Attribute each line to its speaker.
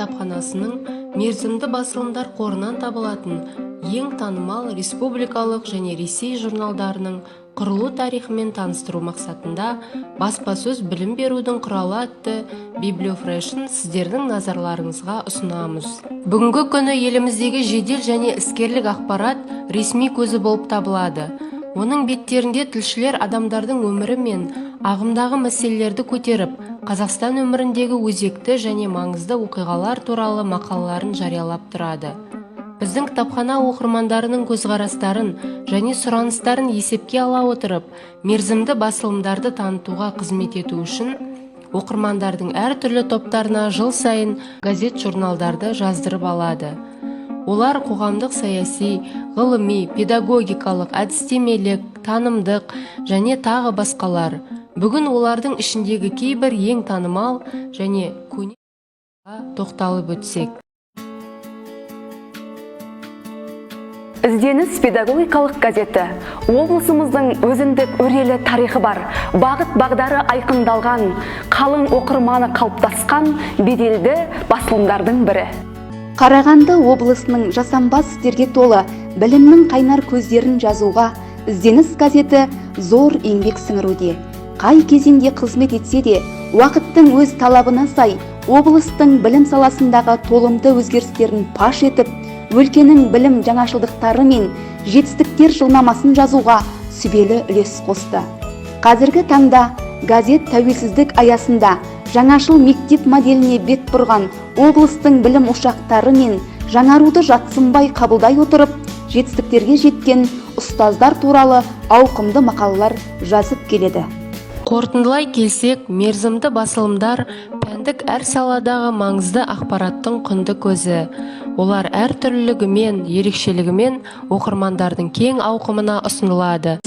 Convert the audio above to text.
Speaker 1: кітапханасының мерзімді басылымдар қорынан табылатын ең танымал республикалық және Ресей журналдарының құрылу тарихымен таныстыру мақсатында «Баспасөз – білім берудің құралы» атты библиофрешін сіздердің назарларыңызға ұсынамыз. Бүгінгі күні еліміздегі жедел және іскерлік ақпарат ресми көзі болып табылады. Оның беттерінде тілшілер адамдардың өмірі мен ағымдағы мәселелерді көтеріп, Қазақстан өміріндегі өзекті және маңызды оқиғалар туралы мақалаларын жариялап тұрады. Біздің кітапхана оқырмандарының көзқарастарын және сұраныстарын есепке ала отырып, мерзімді басылымдарды танытуға қызмет ету үшін оқырмандардың әртүрлі топтарына жыл сайын газет журналдарды жаздырып алады. Олар қоғамдық, саяси, ғылыми, педагогикалық, әдістемелік, танымдық және тағы басқалар. Бүгін олардың ішіндегі кейбір ең танымал және көне тоқталып өтсек.
Speaker 2: «Ізденіс» педагогикалық газеті – облысымыздың өзіндік өрелі тарихы бар, бағыт бағдары айқындалған, қалың оқырманы қалыптасқан беделді басылымдардың бірі.
Speaker 3: Қарағанды облысының жасампаз істерге толы білімнің қайнар көздерін жазуға «Ізденіс» газеті зор еңбек сіңіруде. Қай кезеңде қызмет етсе де, уақыттың өз талабына сай облыстың білім саласындағы толымды өзгерістерін паш етіп, өлкенің білім жаңашылдықтары мен жетістіктер жылнамасын жазуға сүбелі үлес қосты. Қазіргі таңда газет тәуелсіздік аясында жаңашыл мектеп моделіне бет бұрған облыстың білім ошақтары мен жаңаруды жатсынбай қабылдай отырып, жетістіктерге жеткен ұстаздар туралы ауқымды мақалалар жазып келеді.
Speaker 1: Қорытындылай келсек, мерзімді басылымдар – пәндік әр саладағы маңызды ақпараттың құнды көзі. Олар әртүрлілігімен, ерекшелігімен оқырмандардың кең ауқымына ұсынылады.